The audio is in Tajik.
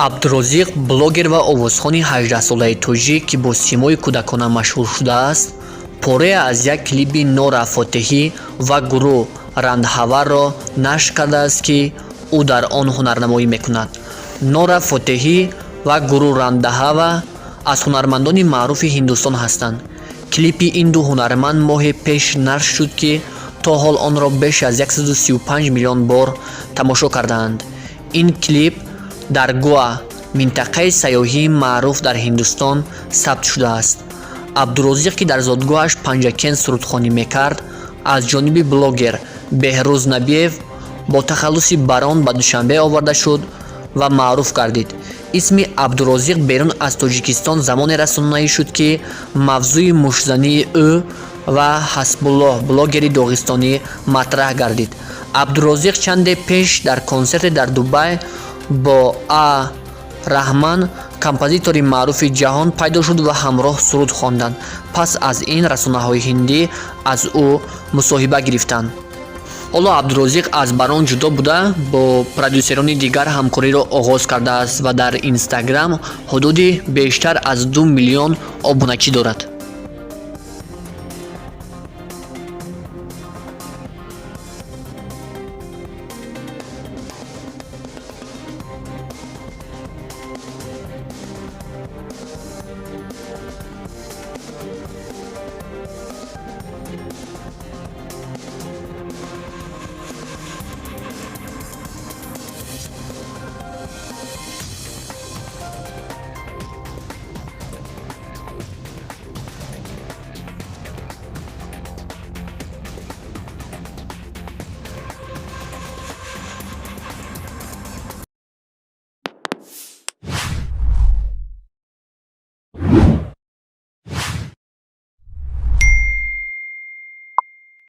Абдурозиқ, блогер ва овозхони 18-солаи тоҷик, ки бо симои кӯдакона машҳур шудааст, порае аз як клипи Нора Фотеҳӣ ва Гуру Рандҳаваро нашр кардааст, ки ӯ дар он ҳунарнамоӣ мекунад. Нора Фотеҳӣ ва Гуру Рандҳава аз ҳунармандони маъруфи Ҳиндустон ҳастанд. Клипи ин ду ҳунарманд моҳе пеш нашр шуд, ки то ҳол онро беш аз 135 миллион бор тамошо кардаанд. Ин клип дар Гоа, минтақаи сайёҳии маъруф дар Ҳиндустон, сабт шудааст. Абдурозиқ, ки дар зодгоҳаш Панҷакент сурудхонӣ мекард, аз ҷониби блогер Беҳрӯз Набиев бо тахаллуси Барон ба Душанбе оварда шуд ва маъруф гардид. Исми Абдурозиқ берун аз Тоҷикистон замоне расонаӣ шуд, ки мавзӯи муштзании ӯ ва Ҳасбуллоҳ, блогери доғистонӣ, матраҳ гардид. Абдурозиқ чанде пеш дар консерте дар Дубай бо А Раҳман, композитори маъруфи ҷаҳон, пайдо шуд ва ҳамроҳ суруд хонданд. Пас аз ин расонаҳои ҳиндӣ аз ӯ мусоҳиба гирифтанд. Ҳоло Абдурозиқ аз Барон ҷудо буда, бо продюсерони дигар ҳамкориро оғоз кардааст ва дар Инстаграм ҳудуди бештар аз 2 миллион обуначӣ дорад.